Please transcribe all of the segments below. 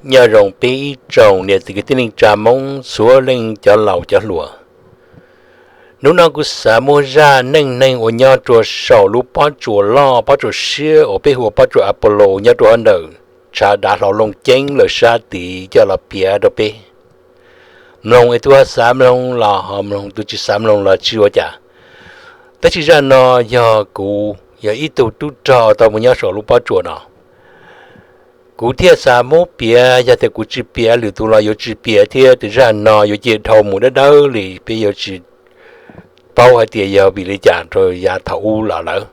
Nyob zoo peb ib tsoom niam txiv kwv tij neej tsa Hmoob txhua leej cov laus cov hluas. Hnub no kuv xav muab zaj neej neeg uas nyob rau saum lub pob tsuas loj pob tsuas siab uas peb hu ua pob tsuas Apollo nyob rau hauv ntawm tshav dav hlau Looj Ceeb lawm sab tid coj los piav rau peb mloog. Es tus ho xav mloog los ho mloog, tus tsis xav mloog los tsis ua cas. Tab sis zaj no yog kuv yog ib tug tub rog tau mus nyob saum lub pob tsuas no. Kuv thiaj xav muab piav, yog tias kuv tsis piav lwm tus los yuav tsis piav thiab, tus zaj no yuav cia dhau mus dawb dawb li, peb yuav tsis paub hais tias yog vim li cas rau yav thaum ub los lawm.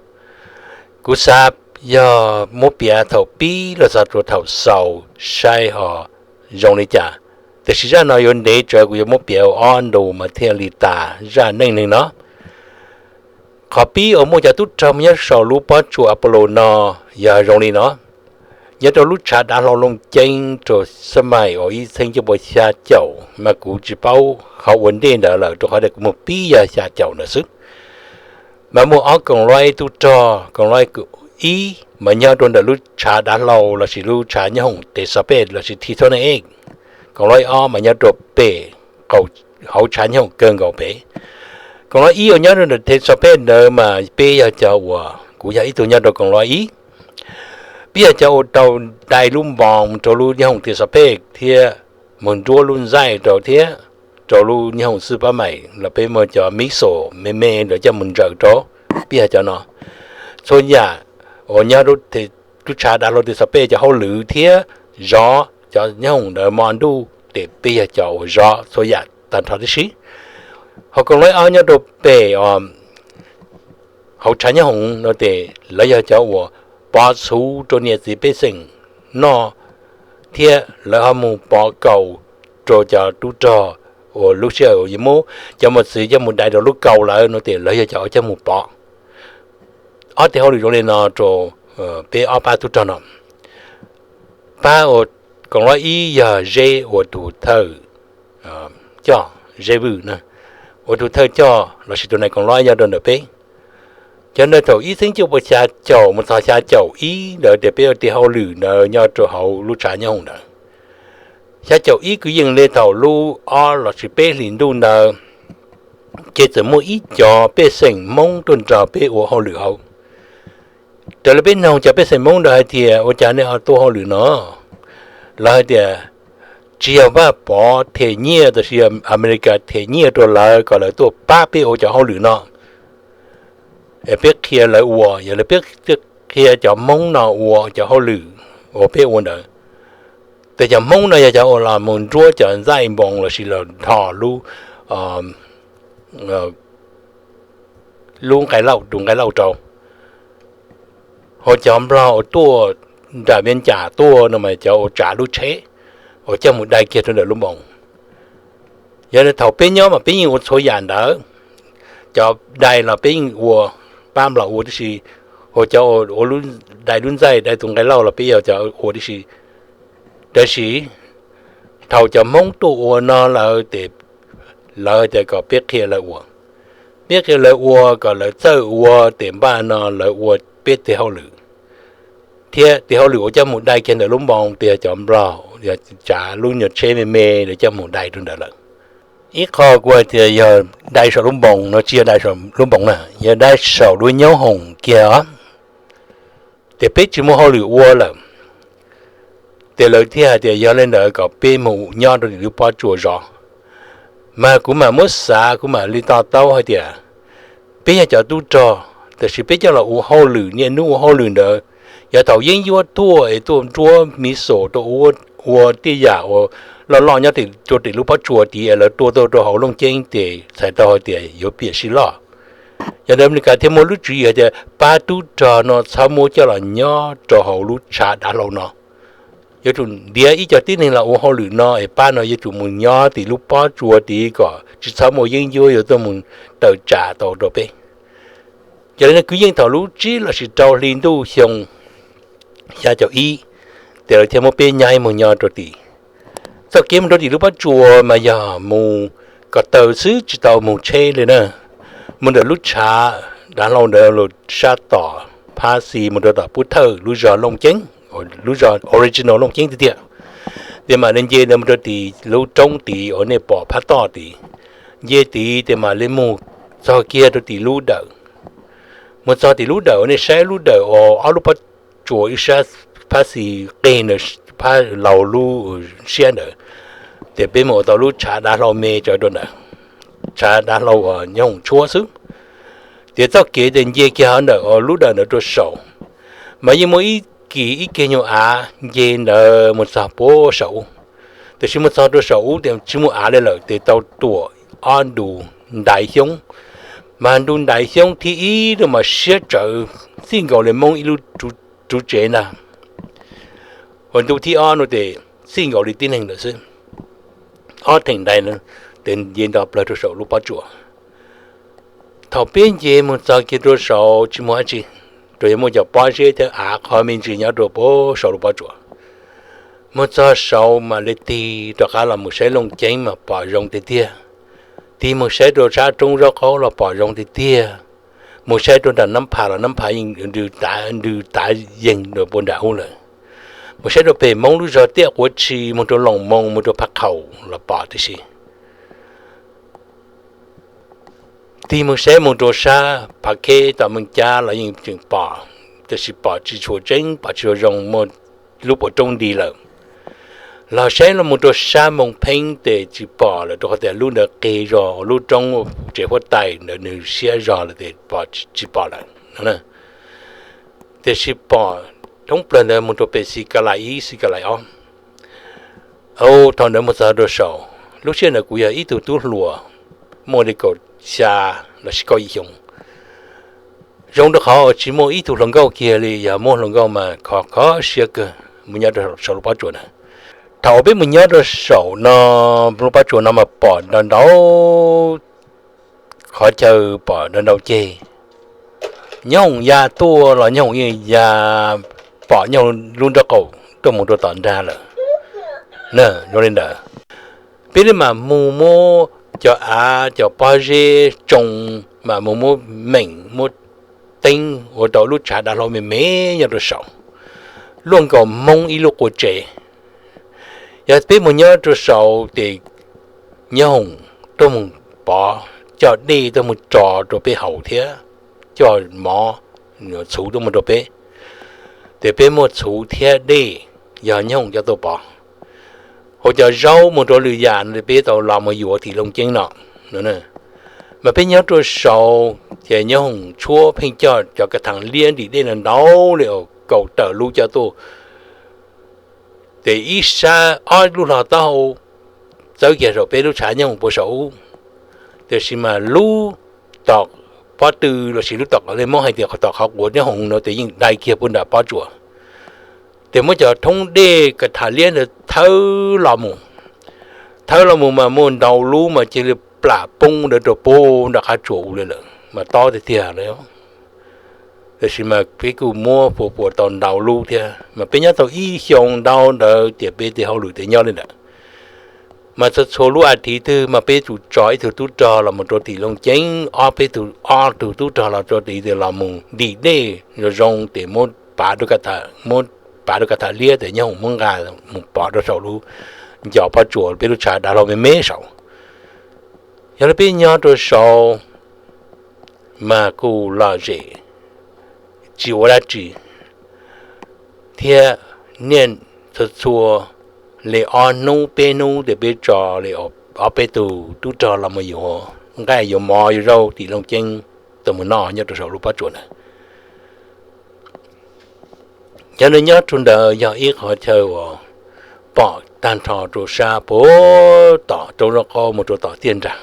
Kuv xav yog muab piav thaum pib los txog rau thaum xaus saib ho zoo li cas. Tiam sis zaj no yuav ntev tsawv, kuv yuav muab piav ob ntu mas thiaj li tas zaj neej neeg no. Qhov pib uas muaj cov tub rog mus nyob saum lub pob tsuas Apollo no yog zoo li no. Nyob rau lub tshav dav hlau Looj Ceeb rau xab mais uas ib txheeb cuaj pua xya caum, mas kuv tsis paub qhov ua ntej ntawd lawm, rau qhov tias kuv mus pib yog xya caum ntawd xwb. Mas muaj ob koom luaj ib tub rog, koom luaj ib mas nyob rau ntawm lub tshav dav hlau lossis lub tshav nyob hoom tes xos pej lossis thi thoj na e, koom luaj ib ob mas nyob rau pem, hauv tshav nyob hoom kawg nkaus pem. Koom luaj ib uas nyob rau ntawm tes xos pej ntawd mas peb yog cov uas, kuv yog ib tug nyob rau koom luaj ib. Peb yog cov uas tau dai lub npoo rau lub nyob hoom tes xos pej thiab mus nruab lub ntxaij rau thiab rau lub nyob hoom xwb pab mais los peb muaj cov missile me me ntawd coj mus ntsaws rau. Peb yog cov no. Txhua yam uas nyob lub tshav dav hlau tes xos pej, cov hauj lwm thiab zov cov nyob hoom ntawd hmo ntuj ces peb yog cov uas zov txhua yam tag nrho tib si. Ho koom luaj ob nyob rau pem hauv tshav nyob hoom no ces lawv yog cov uas pov txhuv rau niam txiv pej xeem noj thiab lawv ho mus pov kaus rau cov tub rog uas lub sij hawm yuav muab cov mos txwv coj mus dai rau lub kaus lawm no ces lawv yog cov uas coj mus pov. Ob teg hauj lwm zoo li no rau peb ob pab tub rog no. Pab uas koom luaj ib yog Zeb ua tus thawj coj, Zeb Vwj na, ua tus thawj coj lossis tus nai koom luaj nyob rau ntawm peb. Cov ntawd thaum ib txheeb cuaj pua xya caum mus txog xya caum ib ntawd tias peb ua teg hauj lwm ntawd nyob rau hauv lub tshav nyob hoom ntawd. Xya caum ib kwv yees li thaum lub ob lossis peb hlis ntuj ntawd, ces txawm muaj ib co pej xeem Hmoob tuaj nrog peb ua hauj lwm hauv. Raws li peb noog cov pej xeem Hmoob ntawd hais tias ua cas nej ho tuaj hauj lwm no, lawv hais tias tsis yog Vaj Pov them nyiaj, tab sis yog Amelikas them nyiaj rau lawv kom lawv tuaj pab peb ua cov hauj lwm no. Es peb qhia lawv ua, yog li peb qhia cov Hmoob no ua cov hauj lwm uas peb ua ntawd. Ces cov Hmoob no yog cov uas los mus nruab cov ntxaij npoo lossis los dhos lub, lub nqaij lauj, tus nqaij lauj rau. Ho cov Nplog uas tuaj nram Vias Cas tuaj no mas cov uas tsav lub tsheb uas coj mus dai kiag rau ntawm lub npoo. Yog li thaum peb nyob mas peb yeej ua txhua yam ntawd. Cov dai los peb yeej ua, pab Nplog ua tib si, ho cov ua dai lub ntxaij, dai tus nqaij lauj los peb yog cov ua tib si. Tab sis thaum cov Hmoob tuaj ua no lawm ces lawv tias kom peb qhia lawv ua. Peb qhia lawv ua kom lawv txawj ua, ces npaj no lawv ua peb tes hauj lwm, thiab tes hauj lwm uas coj mus dai kiag ntawm lub npoo ces yog cov Nplog, yog tsav lub nyuag tsheb me me lawv coj mus dai rau ntawd lawm. Ib qho kuv hais tias yog dai saum lub npoo no tsis yog dai saum lub npoo na, yog dai saum lub nyob hoom kiag os. Ces peb tsis muaj hauj lwm ua lawm, ces lawv thiaj hais tias yog li ntawd kom peb mus nyob rau tim lub pob tsuas zov. Mas kuv mam muab xav, kuv mam li to taub hais tias peb yog cov tub rog, tab sis peb coj los ua hauj lwm, niaj hnub ua hauj lwm ntawd. Yog thaum yeeb ncuab tuaj es tuaj nruab missile rau, ua tej yam uas loj loj nyob rau tim lub pob tsuas tid es lawv tua tuaj rau hauv Looj Ceeb ces txhais tau hais tias yuav piam sij loj. Yog ntawd Amelikas thiaj muaj lub tswv yim hais tias pab tub rog no txhob muab coj los nyob rau hauv lub tshav dav hlau no. Yuav tsum ntiav ib co tib neeg los ua hauj lwm no es pab no yuav tsum mus nyob tim lub pob tsuas tid kom tsis txhob muaj yeeb ncuab yuav tuaj mus tawm tsam tau rau peb. Ces li no kwv yees thaum lub tsib lossis rau hli ntuj xyoo xya caum ib, ces lawv thiaj muab peb nyab mus nyob rau tim. Txoj kev mus rau tim lub pob tsuas mas yog mus ko taw xwb, tsis tau mus tsheb li na. Mus ntawm lub tshav dav hlau ntawd los sab tom Phab Xis mus rau tom Pub Thawj lub zos Looj Ceeb, lub zos original Looj Ceeb tiag tiag. Ces mam li nce ntawd mus rau tim lub roob tid uas nej pom phab toj tid. Nce tid ces mam li mus txog kiag rau tim lub dawm. Mus txog tim lub dawm uas nej saib lub dawm uas ob lub pob tsuas ib sab phab xis qig ntawd, phab laug lub siab ntawd, ces peb mus ua tau lub tshav dav hlau me tso rau ntawd. Tshav dav hlau uas nyob hoom tshuab xwb. Ces txoj kev ces nce kiag hauv ntawm lub dawm ntawd rau saum, mas yeej muaj ib kis ib kis nyuag av nce ntawd mus txog puag saum ub. Tiam sis mus txog rau saum ub ces tsis muaj av li lawm, ces tau tuam ob ntu ntaiv xyoob. Mas ntu ntaiv xyoob thib ib no mas siab tsawv, txij nkaus li Hmoob ib lub ruv tsev ntag. Uas ntu thib ob no ces txij nkaus li tib neeg lawm xwb, ob theem ntaiv, ces nce nto plawg rau saum lub pob tsuas. Thaum peb nce mus txog kiag rau saud tsis muaj dab tsi, rau yog muaj cov pob zeb thiab av qhov me ntsis nyob rau puag saum lub pob tsuas. Mus txog saud mam li tig rov qab los mus saib Looj Ceeb mas pom zoo tiag tiag. Tig mus saib rau sab roob zaub qaub los pom zoo tiag tiag. Mus saib rau nram Nab Phas los Nab Phas yeej nrw tav yeeg rau puag nram ub lawm. Mus saib rau pem Hmoob lub zog Tiaj Quav Tshis mus rau Loos Moo mus rau Phaj Khaum los pom tib si. Tig mus saib mus rau sab Phav Kheb tom Meej Cab los yeej tseem pom, tiam sis pom tsis tshua tseeb, pom tsis tshua zoo, muaj lub puas roob nti lawm. Los saib los mus rau sab Moos Pheeb ces tsis pom lawm, rau qhov tias lub ntawd qig zog, lub roob tsev huab tais ntawd nws siab zog lawm ces pom tsis pom lawm. Tiam sis pom thoob plawg ntawd mus rau pem Xi Ka Lais ib, Xi Ka Lais ob. Thaum ntawd mus txog rau saud, lub sij hawm ntawd kuv yog ib tug tub hluas muaj li kaum xya los sis kaum yim xyoo. Zoo rau qhov uas tsis muaj ib tug hluas nkauj kiag li, yog muaj hluas nkauj mas kho kho siab kawg mus nyob rau saum lub pob tsuas na. Thaum uas peb mus nyob rau saum no, lub pob tsuas no mas pom ntau ntau qhov chaw, pom ntau ntau ceg. Nyob hoom ya tuaj los nyob hoom yeej ya, pom nyob lub nraub qaum tuaj mus rau tom nrag lawm. Zoo li ntawd, peb li mam mus muab cov av cov pob zeb tsoo, mam mus muab meem muab teeb ua tau lub tshav dav hlau me me nyob rau saud, luaj nkaus Hmoob ib lub qua tsev. Yog peb mus nyob rau saud ces nyob hoom tuaj mus pov, coj dej tuaj mus tso rau peb haus thiab coj mov txhuv tuaj mus rau peb. Ces peb muaj txhuv thiab dej yog nyob hoom coj tuaj pov. Hauv cov zaub mus rau lwm yam no peb tau los mus yuav tim Looj Ceeb no. Mas peb nyob rau saud ces nyob hoom tshuab pheej coj cov ka thav liab ntim dej no ntau li, kaum tawm lub coj tuaj. Ces ib sab ob lub hlo taub hau txawb kiag saum peb lub tshav nyob hoom puag saum ub. Tiam sis mas lub tom pob tw los sis lub tom qhov li Hmoob hais tias tom qhov quav nyob hoom no ces yeej dai kiag puag nram pob tsuas. Ces muab cov thoob dej ka thav liab ntawd thawb los mus, thawb los mus mas muaj ntau lub mas cia li plam poob ntawd rau puag nram qab tsuas ub li lawm mas tob tiag tiag li. Tiam sis mas peb kuj muab puas puas tau ntau lub thiab, mas peb nyob tau ib xyoo ntau ntawd ces peb tej hauj lwm ces nyob li ntawd. Mas txhua txhua lub as thiv twg mas peb tsum tso ib tug tub rog los mus rau tim Looj Ceeb, ob peb tug, ob tug tub rog los rau tim, los mus ntim dej zoo zoo ces muab pav rau ka thav, muab pav rau ka thav liab ces nyob hoom muab nqa mus pov rau saum lub ncov pob tsuas peb lub tshav dav hlau me me saud. Yog li peb nyob rau saud mas kuj lom zem tsis ua dab tsi, thiab niaj txhua txhua li ob hnub peb hnub ces peb tso li ob peb tug tub rog los mus yuav nqaij yuav mov yuav zaub tim Looj Ceeb tuaj mus noj nyob rau saum lub pob tsuas ntawd. Cov neeg nyob rau ntawd yog ib qhov chaw uas pom tag nrho rau sab puag tom roob zaub qaub mus rau tom tiaj nrag.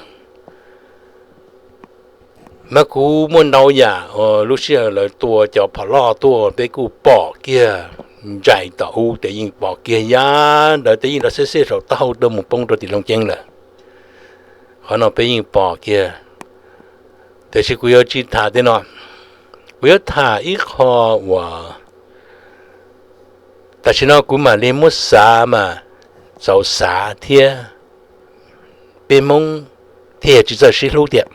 Mas kuv muaj ntau yam uas lub sij hawm lawv tua cov phom loj tuaj peb kuj pom kiag, ntsais tom ub ces yeej pom kiag, yav ntawd ces yeej los xeb xeb saum taub hau tuaj mus poob rau tim Looj Ceeb lawm. Qhov no peb yeej pom kiag. Tiam sis kuv yuav tsis tham tej no, kuv yuav tham ib qho uas tam sim no kuv mam li muab xav mas txaus xav thiab, peb Hmoob thiaj yog tsis txawj sib hlub tiag.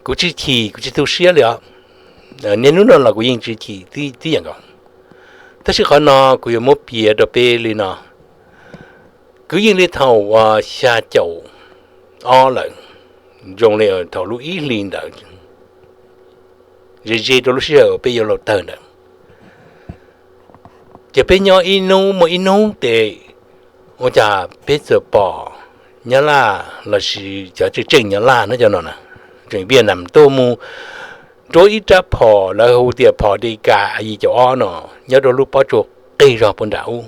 Kuv tsis chim kuv tsis tu siab li os, niaj hnub no los kuv yeej tsis chim tib yam nkaus. Tab sis qhov no kuv yuav muab piav rau peb li no. Kwv yees li thaum uas xya caum ob lawm, zoo li thaum lub ib hlis ntawd, ze ze rau lub sij hawm uas peb yuav luag tawg ntawd. Ces peb nyob ib hnub muaj ib hnub ces ua cas peb txawm pom Nyab Laj los sis cov tseem tseem Nyab Laj no cov no na, tseem Viaj Nam tuaj mus nruab ib rab phom lawv hu tias phom Deka yim caum ob no, nyob rau lub pob tsuas qig zog puag nram ub.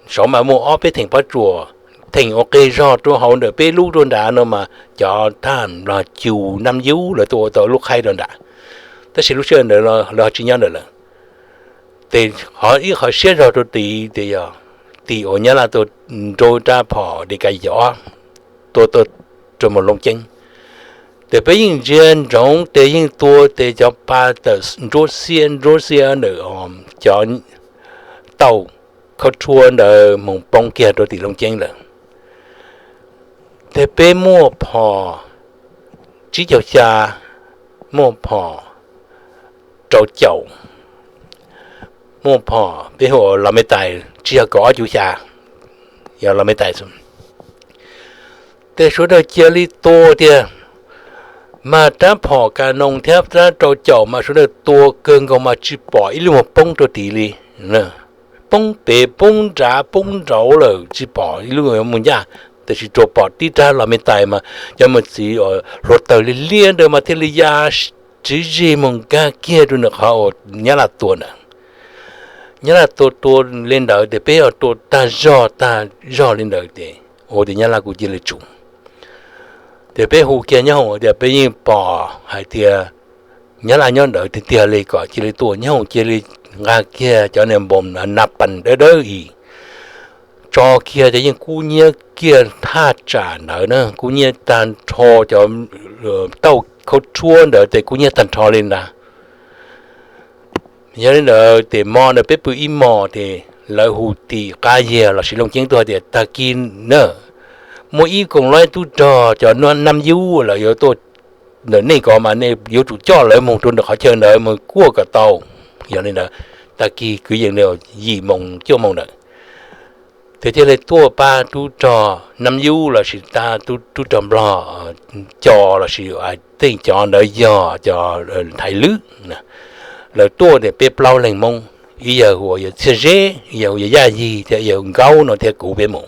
Saum mas muaj ob peb theem pob tsuas, theem uas qig zog rau hauv ntawm peb lub rau nrad no mas cov thaj Nplog Cus Nam Yub lawv tuaj ua tau lub qhaib rau nrad. Tab sis lub sij hawm ntawd lawv ho tsis nyob ntawd lawm. Ces qhov ib qhov siab zog rau tim ces yog tim uas Nyab Laj tuaj nruab rab phom Deka yim caum ob tuaj tuaj rau mus Looj Ceeb. Ces peb yeej ntsia ntsoov ces yeej tua ces cov pa tawm nruab xiab nruab xiab ntawm cov tauj khaub rhuab ntawd mus poob kiag rau tim Looj Ceeb lawm. Ces peb muaj phom tsib caug xya, muaj phom rau caum, muaj phom peb hu los me tais tsis yog kaum ob cuv xya, yog los me tais xwb. Ces sawv daws cia li tua tiag, mas rab phom kas noos thiab rab rau caum mas sawv daws tua kawg nkaus mas tsis pom ib lub mus poob rau tid li. Poob pem poob nrad poob nraud lawm tsis pom ib lub mus ncaj, tiam sis tsuas pom tib rab los me tais mas cov me txiv hluav taws liab liab ntawd mas thiaj li ya tswv zig mus nkag kiag rau ntawm qhov uas Nyab Laj tua ntawd. Nyab Laj tua tua li ntawd ces peb ho tua tag zog tag zog li ntawd ces ua tias Nyab Laj kuj cia li tsum. Ces peb hu kiag nyob hoom tias peb yeej pom hais tias Nyab Laj nyob ntawd tiag tiag li kom cia li tuaj nyob hoom cia li nqa kiag cov niag npoos na pas dawb dawb i tso kiag ces yeej kub nyiab kiag thaj tsam ntawd na, kub nyiab tag nrho cov tauj khaub rhuab ntawd ces kub nyiab tag nrho li ntawd. Yog li ntawd ces hmo ntawd peb pw ib hmos ces lawv hu tim qab yias los sis Looj Ceeb tuaj tias tag kis na, muaj ib koom laib tub rog cov Nam Yub lawv yuav tuaj ntawm nej ko mas nej yuav tsum coj lawv mus rau ntawm qhov chaw ntawd mus kuaj kom tau. Yog li ntawd, tag kis kwv yees li yim moos cuaj moos ntawd, ces thiaj li tuaj pab tub rog Nam Yub los sis tub rog Nplog co los sis tej cov ntawd yog cov thaiv lwb. Lawv tuaj tias peb plaub leeg Hmoob, ib yawg hu ua yawg Txhiaj Zeb, ib yawg hu ua yawg Yaj Yig thiab ib yawg Nkaub no thiab kuv peb mus.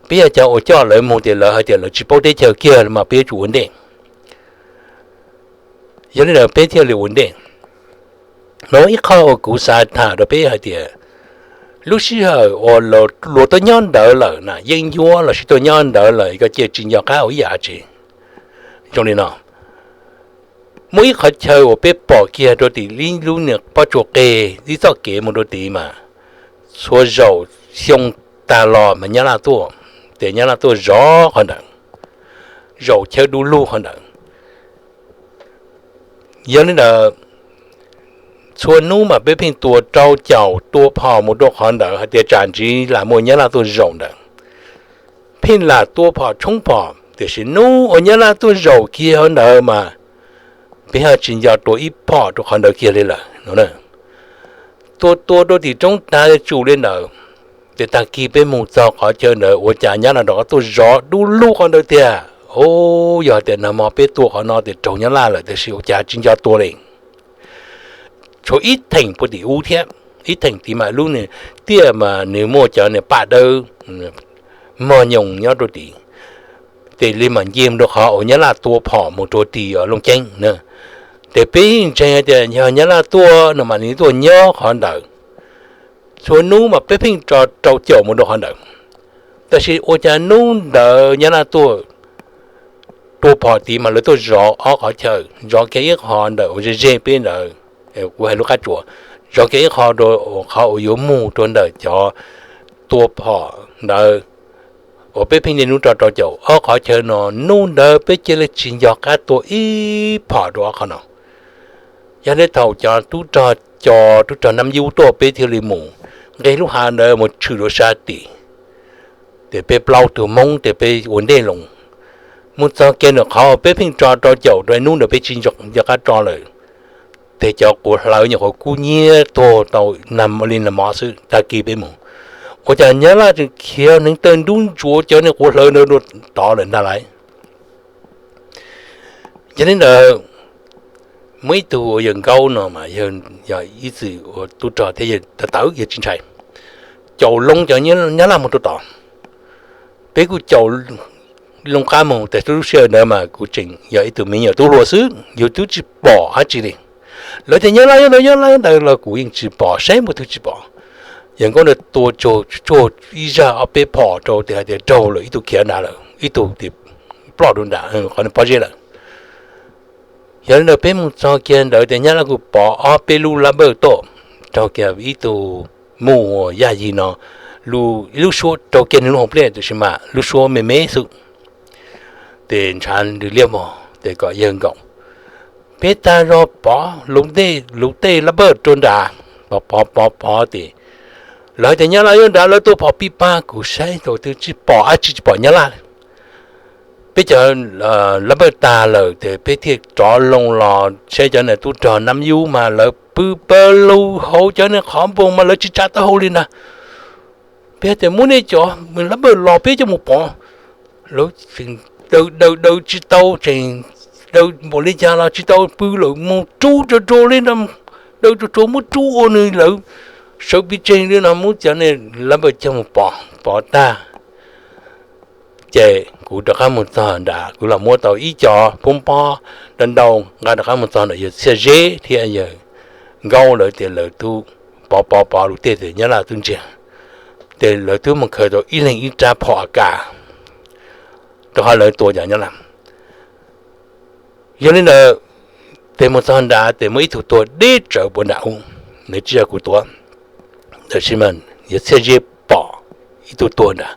Peb yog cov uas coj lawv mus ces lawv hais tias lawv tsis paub teb chaws kiag mas peb yuav tsum ua ntej. Yog li ntawd peb thiaj li ua ntej. No ib qho uas kuv xav tham rau peb hais tias lub sij hawm uas luag tuaj nyob ntawd lawm na, yeeb ncuab los sis tuaj nyob ntawd lawm koj cia tsis nco qab ua ib yam tsi. Zoo li no, muaj ib qhov chaw uas peb pom kiag rau tim ib lub niag pob tsuas qe ib txoj kev mus rau tid mas txhua zaus xyoo tag los mas Nyab Laj tuaj, ces Nyab Laj tuaj zov qhov ntawd, zaum chaw du lug qhov ntawd. Yog li ntawd, txhua hnub mas peb pheej tua rau caum tua phom mus rau qhov ntawd hais tias tsam ntsiv lam muaj Nyab Laj tuaj zaum ntawd. Pheej lam tua phom tshoob phom tiam sis hnub uas Nyab Laj tuaj zaum kiag qhov ntawd mas peb ho tsis nco tua ib phom rau qhov ntawd kiag li lawm no. Tua tua rau tim roob tag tsum li ntawd, ces tag kis peb mus txog qhov chaw ntawd ua cas Nyab Laj rov qab tuaj zov du lug qhov ntawd tiag. Yog tias nag hmo peb tua qhov no ces raug Nyab Laj lawm tiam sis ua cas tsis nco tua li. Tshuav ib theem puag tim ub thiab, ib theem tid mas lub niag tiaj mas nws muaj cov niag paj dawb mog nyoos nyob rau tid, ces li mam nce mus rau qhov uas Nyab Laj tua phom mus rau tim Looj Ceeb na. Ces peb ntseeg tias yog Nyab Laj tuaj no mas nws tuaj nyob qhov ntawd. Txhua hnub mas peb pheej tso rau caum mus rau qhov ntawd, tab sis ua cas hnub ntawd Nyab Laj tuaj tua phom tid mas lawv tuaj zov ob qhov chaw, zov kiag ib qho ntawm uas ze ze peb ntawd, kuv hais lub qab tsuas, zov kiag ib qho rau qhov uas yuav mus rau ntawm cov tua phom ntawd uas peb pheej niaj hnub rau rau caum ob qhov chaw no, hnub ntawd peb cia li tsis nco qab tua ib phom rau ob qhov no. Yog li thaum cov tub rog co, tub rog Nam Yub tuaj peb thiaj li mus nqes lub hav ntawd mus tshwm rau sab tid. Ces peb plaub tug Hmoob ces peb ua ntej los mus txog kiag ntawm qhov peb pheej tso rau caum rau hnub ntawd peb tsis nco qab tso lawm, ces cov quav hlawv nyuam qhuav kub nyiab tuag tau li nag hmo xwb. Tag kis peb mus Ua cas Nyab Laj tseem khiav neev taw ntub ntsuav cov niag quav hlawv ntawd rau tod lawm ntag lauj. Yog li ntawd, muaj ib tug uas yawg Nkaub no mas yog ib txwm ua tub rog thiab yawg tawv tawv yawg tsis ntshai, caum loo cov Nyab Laj mus rau tod. Peb kuj caum loo qab mus, tes lub sij hawm ntawd mas kuv tseem yog ib tug me nyuam tub hluas xwb, yus twb tsis pom dab tsi li. Lawv tias Nyab Laj nyob ntawd, Nyab Laj nyob ntawd los kuv yeej tsis pom, saib npaum twg tsis pom. Yawg Nkaub ntawd tua tsuag tsuag ib zaj ob peb phom rau tias hais tias raug lawm, ib tug khiav nrad lawm, ib tug tias ploj rau nram qhov pob zeb lawm. Yog li ntawd peb mus txog kiag ntawd tias Nyab Laj kuj pov ob peb lub lab npawj tuaj, raug kiag ib tug mus uas yaj yig no, ib lub suab raug kiag nws lub hauv pliaj tiam sis mas lub suab me me xwb. Ces ntshav nws liab vog ces kom yawg Nkaub peb tag zog pov lub tej lab npawj rau nrad, pov pov pov pov ces lawv tias Nyab Laj nyob nrad, lawv tua phom pij paj, kuv saib thaum twg tsis pom dab tsi, tsis pom Nyab Laj. Peb cov lab npawj tag lawm ces peb thiaj rov loo los saib cov niag tub rog Nab Yub mas lawv pw pawg lug hauv cov niag qhov npoo mas lawv tsis tsa taub hau li ntag. Peb tias muab nej cov lab npawj los peb coj mus pov. Lawv daws daws daws tsis tau, tseem daws npaum li cas los tsis tau, pw lawm mus rub rua rua li, daws rua rua muab rub ua nws lawv sawv pis tseg li no, muab cov niag lab npawj coj mus pov, pov tag ces kuv rov qab mus txog nrad, kuv los muab tau ib co pub pob ntau ntau nqa rov qab mus txog ntawm yawg Txhiaj Zeb thiab yawg Nkaub lawv tias lawv twb pov pov pov lub tej tias Nyab Laj twb ntsiag, ces lawv twb mus khaws tau ib leeg ib rab phom A Kas, rau qhov lawv tua cov Nyab Laj. Yog li ntawd, ces mus txog nrad ces muaj ib tug tuag deb tsawv puag nram ub, nws tsis yog kuv tua, tab sis mas yawg Txhiaj Zeb pom ib tug tuag nrad.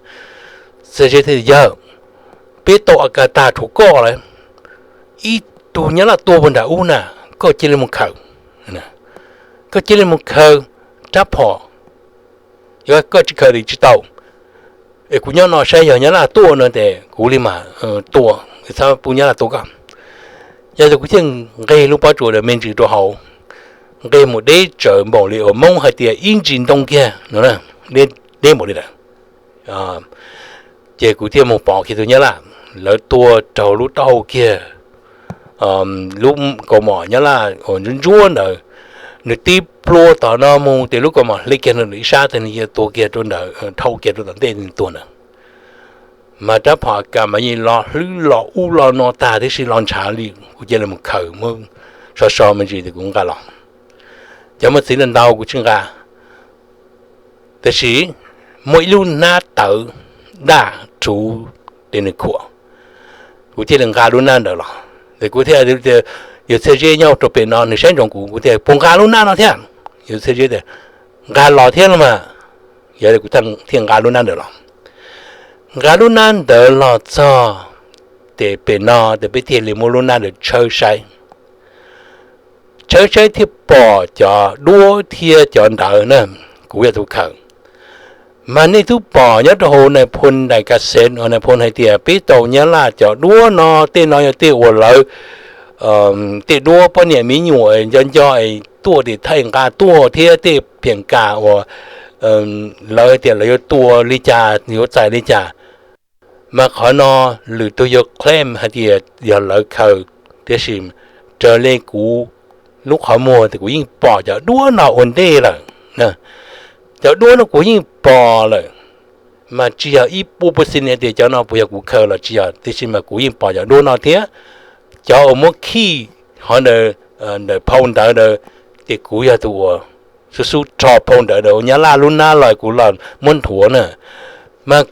Txhiaj Zeb thiaj tias yawg, peb tau A Kas tag rhuav koj lawm, ib tug Nyab Laj tuag puag nram ub na, koj cia li mus khaws, koj cia li mus khaws rab phom, yog koj tsis khaws li tsis tau. Es kuv nyob no saib yog Nyab Laj tuaj no ces kuv li mam tua, txhob pub Nyab Laj tua koj. Yog li kuv thiaj nqeg lub pob tsuas ntawd me ntsis rau hauv, nqeg mus deb tsawv npaum li uas Hmoob hais tias ib ntsis ntoo kiag no, deb npaum li ntawd. Ces kuv thiaj mus pom kiag tus Nyab Laj, lawv tua raug lub taub hau kiag, lub kaus mom Nyab Laj uas ntsuab ntsuab ntawd, nws tib plua tom no mus ces lub kaus mom hle kiag rau ib sab, ces nws cia li tuag kiag rau ntawd, dhau kiag rau tom ntej nws tuag ntawd. Mas rab phom A Kas mas yeej los hlwb los ub los no tag tib si, los ntshav li, kuv cia li mus khaws muab so so me ntsis ces kuv nqa los. Cov mos txwv ntau ntau kuv tsis nqa, tab sis muaj ib lub hnab tawv daj rhuv ces nws khuam, kuv thiaj li nqa lub hnab ntawd los. Ces kuv thiaj tias, yawg Txhiaj Zeb nyob rau pem no nws saib ntsoov kuv, kuv thiaj puas nqa lub hnab no thiab? Yawg Txhiaj Zeb tias nqa los thiab los mas. Yog li kuv thiaj nqa lub hnab ntawd los. Nqa lub hnab ntawd los txog ces pem no ces peb thiaj li muab lub hnab ntawd tshawb saib. Tshawb saib thiaj pom cov duab thiab cov ntawv na, kuv yog tus khaws. Mas nej twb pom nyob rau hauv nais phoo ntais kas xev uas nais phoo hais tias peb tau Nyab Laj cov duab no, tej no yog tej uas lawv, tej duab poj niam me nyuam nco nco es tuaj tim thaij nqa tuaj thiab tej phiam kas uas lawv hais tias lawv yuav tua li cas yuav txais li cas. Mas qhov no lwm tus yuav claim hais tias yog lawv khaws, tiam sis raws li kuv lub qhov muag ces kuv yeej pom cov duab no ua ntej lawm. Cov duab no kuv yeej pom lawm, mas tsis yog ib puas percent tias cov no puas yog kuv khaws los tsis yog, tiam sis mas kuv yeej pom cov duab no thiab. Cov uas muab khij qhov ntawd, ntawm phau ntawv ntawd, ces kuv yog tus uas xub xub rho phau ntawv ntawd ua Nyab Laj lub hnab los kuv los muab nthuav na. Mas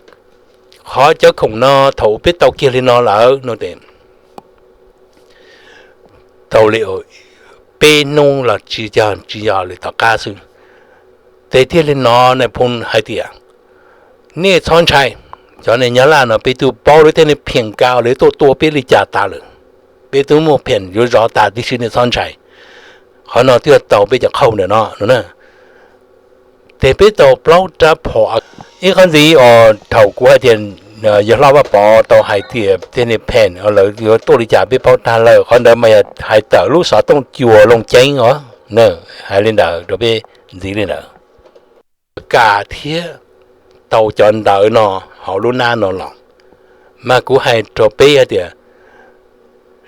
qhov cov khoom no thaum peb tau kiag li no lawm no ces tau li peb hnub los tsis yog, tsis yog li tom qab xwb. Ces thiaj li no nais phoo hais tias nej txhob ntshai, cov niag Nyab Laj no peb twb paub lawv tej niag phiam kas uas lawv tuaj tua peb li cas tas lawm. Peb twb muaj phiam yuav zov tas tib si, nej txhob ntshai. Qhov no twb yog tau peb cov qhauj ntawm no no na. Ces peb tau plaub rab phom. Ib qhov ntxiv uas thaum kuv hais tias yawg Hlob Vaj Pov tau hais tias tej niag phiam uas lawv yuav tuaj li cas peb paub tag lawm, qhov ntawd mas yog hais tawm lub xov tooj cua Looj Ceeb os. Hais li ntawd rau peb ntxiv li ntawd. Kas thiab tau cov ntawv no hauv lub hnab no los. Mas kuv hais rau peb hais tias,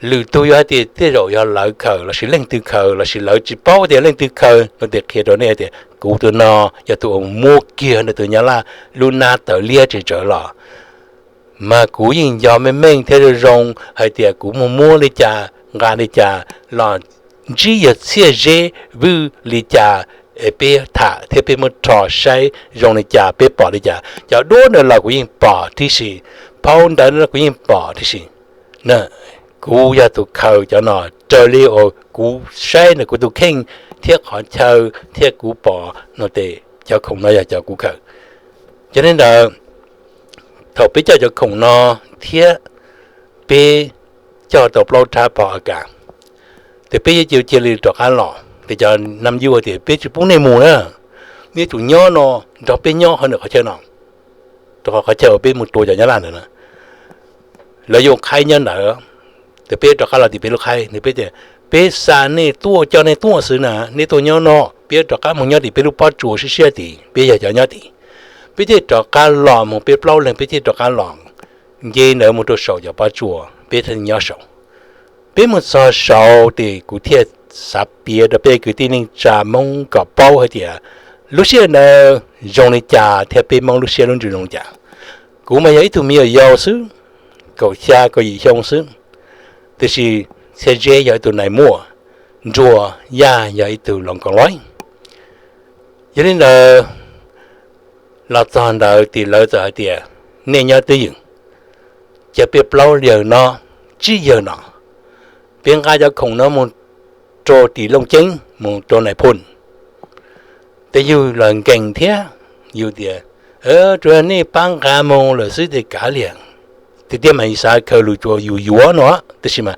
lwm tus yog hais tias tej zaum yog lawv khaws lossis leej twg khaws lossis lawv tsis paub tias leej twg khaws no, ces qhia rau nej tias kuv tus no yog tus uas muab kiag nws tus Nyab Laj lub hnab tawv liab tsawv los. Mas kuv yeej nco meej meej thiab zoo zoo hais tias kuv mus muab li cas, nqa li cas los ntsib yawg Txhiaj Zeb Vwj li cas, es peb tham thiab peb muab rho saib zoo li cas, peb pom li cas. Cov duab ntawd los kuv yeej pom tib si, phau ntawv no kuv yeej pom tib si. Kuv yog tus khaws cov no raws li uas kuv saib ntawm kuv tus kheej thiab qhov chaw thiab kuv pom no ces cov khoom no yog cov kuv khaws. Yog li ntawd, thaum peb coj cov khoom no thiab peb coj tau plaub rab phom A K, ces peb yuav cia li rov qab los. Ces cov nam yuj tias peb tsis pub nej mus na, nej tsum nyob no nrog peb nyob hauv ntawm qhov chaw no, rau qhov qhov chaw uas peb mus tua cov Nyab Laj ntawd na, lawv yuav qhaib nyob ntawd. Ces peb rov qab los tim peb lub qhaib, nws peb tias peb xa nej tuaj, coj nej tuaj xwb na, nej tuaj nyob no, peb rov qab mus nyob tim peb lub pob tsuas siab siab tid, peb yog cov nyob tid. Peb thiaj rov qab los mus, peb plaub leeg peb thiaj rov qab los nce ntawd mus rau saum cov pob tsuas, peb thiaj nyob saud. Peb mus txog saud ces kuv thiaj xav piav rau peb kwv tij neej tsa Hmoob kom paub hais tias lub sij hawm ntawd zoo li cas thiab peb Hmoob lub siab lub ntsws zoo li cas. Kuv mas yog ib tug me nyuam yaus xwb, kaum xya kaum yim xyoo xwb, tiam sis Txhiaj Zeb yog ib tug nais muaj, Nruas Yaj yog ib tug loos koom loib. Yog li ntawd, los txog ntawd ces lawv txawm hais tias nej nyob twj ywm, ces peb plaub yawg no, tsib yawg no, peb nqa cov khoom no mus rau tim Looj Ceeb mus rau Nais Phoo. Ces yus los nkees thiab, yus tias tsuas yog nej pab nqa mus lawm xwb ces kav liam. Tiag tiag mas xav khaws lus tsuas yus yuav no, tiam sis mas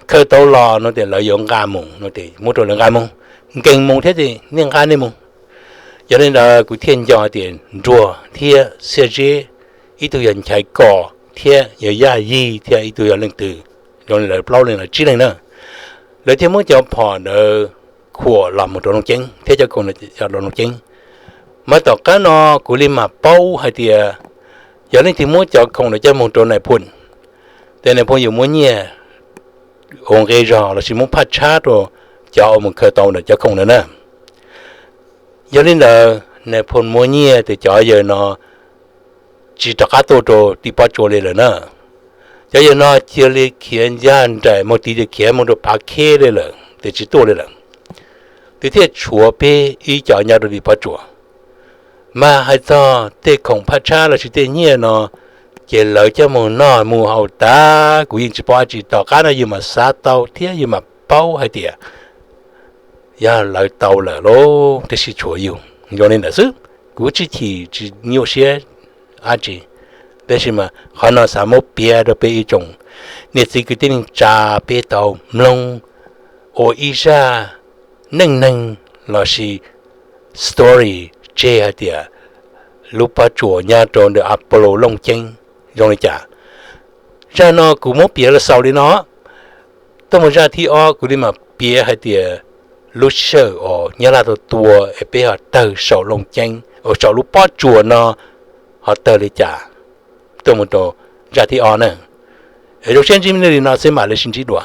khaws tau los no ces lawv yuav nqa mus no ces muab rau lawv nqa mus, nkees mus thiab ces nej nqa nej mus. Yog li ntawd kuv thiaj nco tias Nruas thiab Txhiaj Zeb, ib tug yog Nchaiv Kos thiab yog Yaj Yig thiab ib tug yog leej twg, zoo li lawv plaub leeg los tsib leeg na, lawv thiaj muab cov phom ntawd khuam los mus rau Looj Ceeb thiab cov khoom rau Looj Ceeb. Mas tom qab no kuv li mam paub hais tias yog leej twg muab cov khoom ntawd coj mus rau Nais Phoo, ces Nais Phoo yuav muab nyiaj ua nqi zog lossis muab phaj tshab rau cov uas mus khaws tau ntawm cov khoom ntawd na. Yog li ntawd Nais Phoo muab nyiaj ces cov yawg no tsis rov qab tuaj rau tim pob tsuas li lawm na. Cov yawg no cia li khiav ncaj nraim mus tid ces khiav mus rau Phav Kheb li lawm ces tsis tuaj li lawm. Ces thiaj tshuav peb ib co nyob rau tim pob tsuas. Mas hais txog tej khoom phaj tshab lossis tej nyiaj no, ces lawv coj mus noj mus haus tas kuv yeej tsis paub dab tsi. Tom qab no yus mam xav tau thiab yus mam paub hais tias yog lawv tau lawm lauj, tiam sis tshuav yus zoo li ntawd xwb. Kuv tsis chim tsis nyuaj siab dab tsi, tab sis mas qhov no xav muab piav rau peb ib tsoom niam txiv kwv tij neej tsa peb tau mloog ua ib zaj neej neeg lossis story tseg hais tias lub pob tsuas nyob rau ntawm Apollo Looj Ceeb zoo li cas. Zaj no kuv muab piav los xaus li no. Tuaj mus zaj thib ob kuv li mam piav hais tias lub sij hawm uas Nyab Laj tau tua es peb ho tawg saum Looj Ceeb uas saum lub pob tsuas no ho tawg li cas. Tuaj mus rau zaj thib ob na. Es zoo siab ntsib nej li no xwb mam li sib ntsib dua.